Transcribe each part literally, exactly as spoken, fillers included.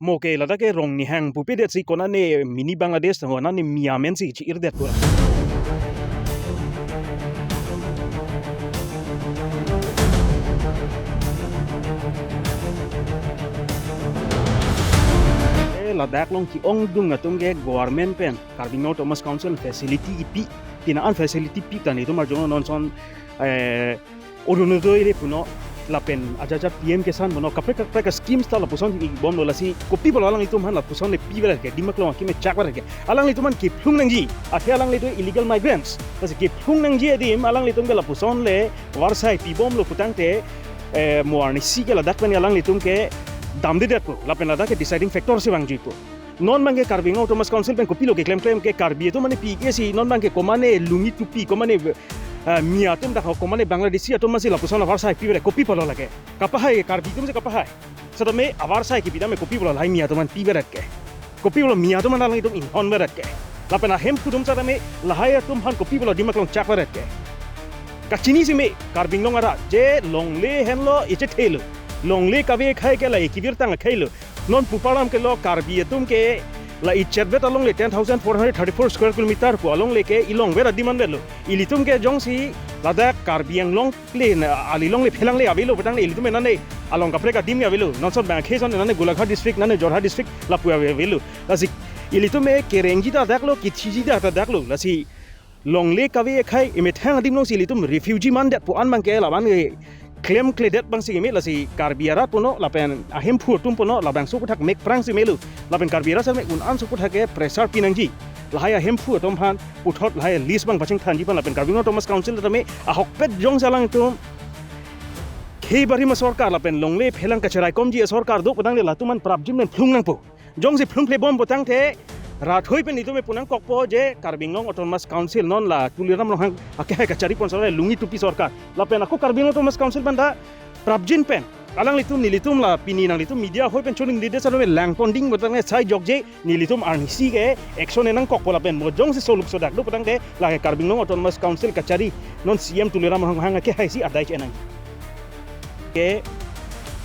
Mo ke ladak ke rong nihang pupedet si konane mini Bangladesh, konane Mia men si chi-irdetpo. Eh, ladak along ke-ongdung atum ke government pen Karbi Anglong Autonomous Council facility ipi, tina an facility pi ta nelitum arjong non son, eh, Orunodoi le punon, lapen ajaja P M Kisan punon, kaprek kaprek a-schemes ta lapuson pibomlo, lasi kopi pulo alanglitum aphan lapuson le pivedet ke, Dimaklong akeme chakvedet ke. Alanglitum aphan kephlung nangji, athe alanglitum illegal migrants. Lasi kephlung nangji adim alanglitum ke lapuson le varsai pibomlo putangte, eh, mo arnisi ke ladak pen alanglitum ke damdedetpo, lapen ladak ke deciding factor si vangjuipo. Non abang ke Karbi Anglong Autonomous Council pen kopilo keklemklem ke, Karbi atum aphan pi ke si, non abang ke komane lungi tupi, komane, eh, Mia atum dak ho, komane Bangladeshi atum aphan si lapuson avarsai pivedet, kopi pulo lake. Kapahai, Karbi atum si kapahai. Setame avarsai kipi tame kopi pulo lahai Mia atum aphan pivedet ke. Kopi pulo Mia atum aphan alanglitum inghonvedet ke. Lapen ahemphu atum setame lahai atum aphan kopi pulo Dimaklong chakvedet ke. Kachini si me Karbi Anglong arat je longle henlo echethelo. Longle kave akhei ke la ekibirtang akheilo. Non puparam ke lo Karbi atum ke la echetvet along le ten thousand four hundred thirty-four square kilometer pu along le ke elongvet adim anvetlo. Ilitum ke jongsi ladak Karbi Anglong le na, ali longle phelang le avelo putangte ilitum nane along kaprek adim ke avelo. Non son bang khe son nane Golaghat district, nane Jorhat district lapu avelo. Lasi ilitum ke kerengji ta daklo, kithiji ta daklo. Lasi longle kave akhei emethang adim along si ilitum refugee mandetpo an abang ke, la abang ke klemkledet abang si keme, lasi Karbi arat punon lapen ahemphu atum punon, labangso aputhak mek prang si melo, lapen Karbi arat setame un-an aso aputhak ke pressure pinangji. Lahai ahemphu atum aphan puthot lahai list abang pachingthanji aphan lapen Karbi Anglong Autonomous Council tame ahokpet jongsi alangtum khei barim asorkar lapen longle phelang kacharaikomji asorkar do putangte latum aphan prapjin pen phlung nangpo. Jongsi phlungkle bom putangte rathoi pen itum pu nangkokpo je Karbi Anglong Autonomous Council non la Tuliram Ronghang akehai kacharipon sorkar, lungi tupi sorkar. Lapen ako Karbi Anglong Autonomous Council aphan ta prapjin pen alanglitum nelitum la pini nanglitum media ahoi pen choningri det setame langpon ding putangte sai jokje, nelitum arnisi ke action nangkokpo lapen mo jongsi soluk sodak do putangte lake Karbi Anglong Autonomous Council kachari non C M Tuliram Ronghang akehai si adai chenang ke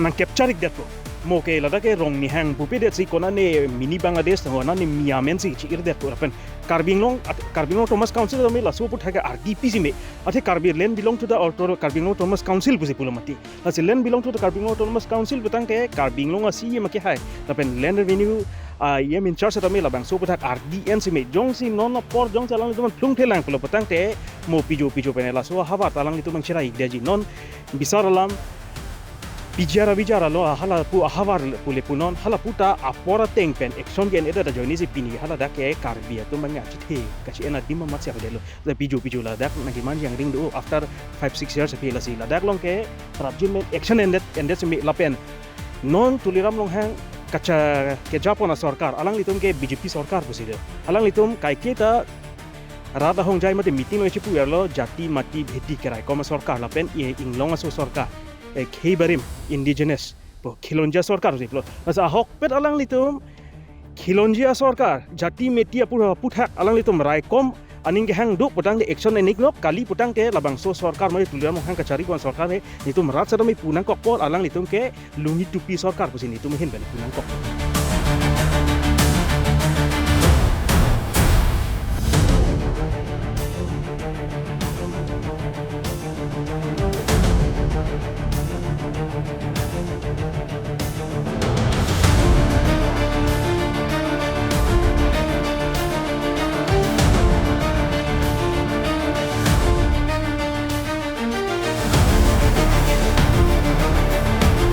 nang capture-ikdetpo. Mo ke ladak ke rong nihang pupedet si konane mini Bangladesh, konane Mia men si chi-irdetpo lapen Karbi Anglong at-, Karbi Anglong Autonomous Council tame laso aputhak ke ardi pi si me. Athe Karbi land belong to the auto-, Karbi Anglong Autonomous Council pusi pulo mati. Lasi land belong to the Karbi Anglong Autonomous Council putangte Karbi Anglong a-C E M akehai lapen land revenue, ah, E M in charge tame labangso aputhak ardi en si me. Jongsi non apor jongsi alanglitum phlungkle lang pulo putangte mo pijo pijo pen laso ahavar ta alanglitum nangcherai-ikdetji. Non bisar alam, pijar abijar alo, hala pu ahavar pu le punon, hala pu ta apor ateng pen action ke-en-edet ajoine si pini hala dak ke Karbi atum abang achethe kachi-en adim amat si avedetlo. La pijo pijo ladak nang demand jangring do after five six years aphi, lasi ladak along ke prapjin pen action en-edet, en-edet si me lapen non Tuliram Ronghang kacha kejapon asorkar, alanglitum ke B J P sorkar pusi do. Alanglitum kaiketa rat ahongjai mate meeting along chipu-arlo jati mati bhedi keraikom asorkar lapen e inglong aso sorkar, e khei barim indigenous pu khilonjia sorkar pusi pulo. Lasi ahokpet alanglitum khilonjia sorkar, jati mati apu aputhak alanglitum raikom aning kehang do putangte action en-iklo, kali putangte labangso sorkar mate Tuliram Ronghang kacharipon sorkar ne, netum rat setame pu nangkokpo, alanglitum ke lungi tupi sorkar pusi netum ahin pen pu nangkok.